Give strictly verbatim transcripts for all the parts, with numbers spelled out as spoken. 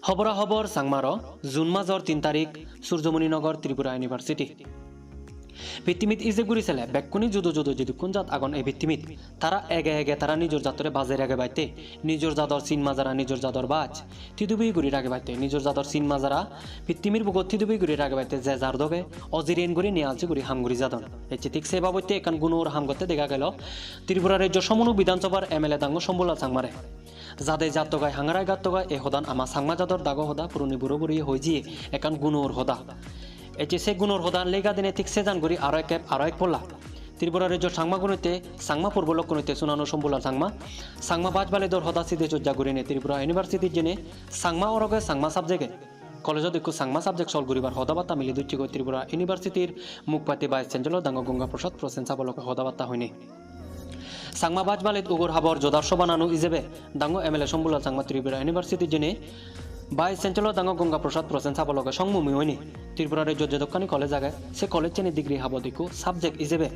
Hobora hobor Changmaro, June major tin tarik, Surjomoni Nogor, Tripura University. Pittimit ijeb guri sele, bekkune judo judo jidukkun jat agon ei pittimit. Tara ege ege tara nijor jattore bajei ragebatte, nijor jador sin majara, nijor jador baj tidubi guri ragebatte, nijor jador sin majara pittimir bugot tidubi guri ragebatte je jar doge ojiren guri niyalchi guri ham guri jadon. Ecche thik se babotte ekkan gunor ham gotte dega gelo Tripura rejjo Somonu Bidhan Sabhar M L A dangu Shambhulal Changmare. Jade jattogai hangarai gattogai ei hodan ama Changma jador dago hoda puroni buro buri hoi jiye ekkan gunor hoda. Ecche se gunor hoda lega dine thik sejan guri aro ek ep aro ek polla. Tripura rejjo Changma gunotte, Changma purbo lokkunotte sunano Shambhulal Changma. Changma baj balidor hoda side sojja gurine Tripura University jene Changma oroge Changma subject-e. College-ot ikko Changma subject sol guribar hoda batta mili ducche goi Tripura University-r mukpatti Vice Chancellor dangu Ganga Prasad Prosen sabo loge hoda batta hoine. Changma baj balit ugor habor jodar sobananu ijebe dangu M L A Shambhulal Changma Tripura University jene Vice Chancellor dangu Ganga Prasad Prosen sabo loge songmumi oine. Tripura rejjot jedokkani college age, se college-ani degree habot ikko subject ijebe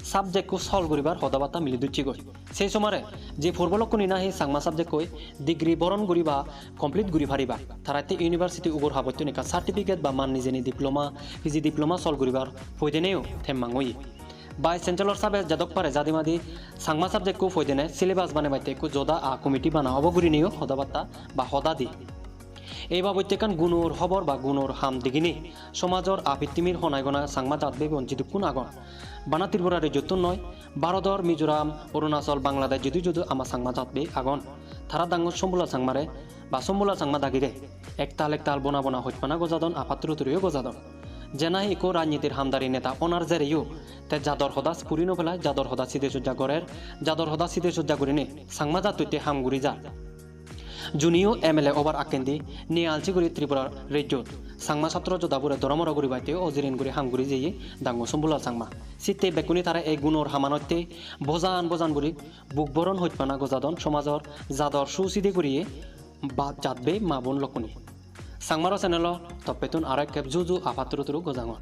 subject-ko sol guribar hoda batta mili ducche goi. Sei somare je purbo lokkuni nahi Changma subject-koi degree boron guriba complete guri pariba, taratte university ugor habottun ekka certificate ba manni jeni diploma, P G diploma sol guribar poideneyo temmang oye. Vice Chancellor sabe jedok pare jadi madi Changma subject-ko poidene syllabus banebatte ekko joda a committee bana obo gurineyo hoda batta ba hoda di. Ei babotte ekkan gunor hobor ba gunor ham degine somajor a pittimir honai gona Changma jat bebon jidukkun agon. Bana Tripura rejjottun noi, Bharodor Mizoram, Arunachal, Bangladesh judu judu ama Changma jat be agon. Tara dangu Shambhulal Changmare ba Shambhulal Changma dagire ektal ektal bona bona hojpana gojadon, a patturu turiyo gojadon. Je nahi ikko rajnitir hamdari neta onar jereyo te jador hoda puri no pelai, jador hoda side sojja gorer, jador hoda side sojja gurine Changma jattotte ham guri jar. Juniyo M L A obar akkendi niyalchi guri Tripura rejjot Changma satro jodabure doromoro guribatte ojiren guri ham guri jeye dangu Shambhulal Changma. Sitte bekkune tara ei gunor hamanotte bojan bojan guri buk boron hojpana gojadon somajor jador suside guriye ba jatbe ma bon lokkune. Changmaro channel-o toppettun aro ekkep juju a patturu turu gojangor.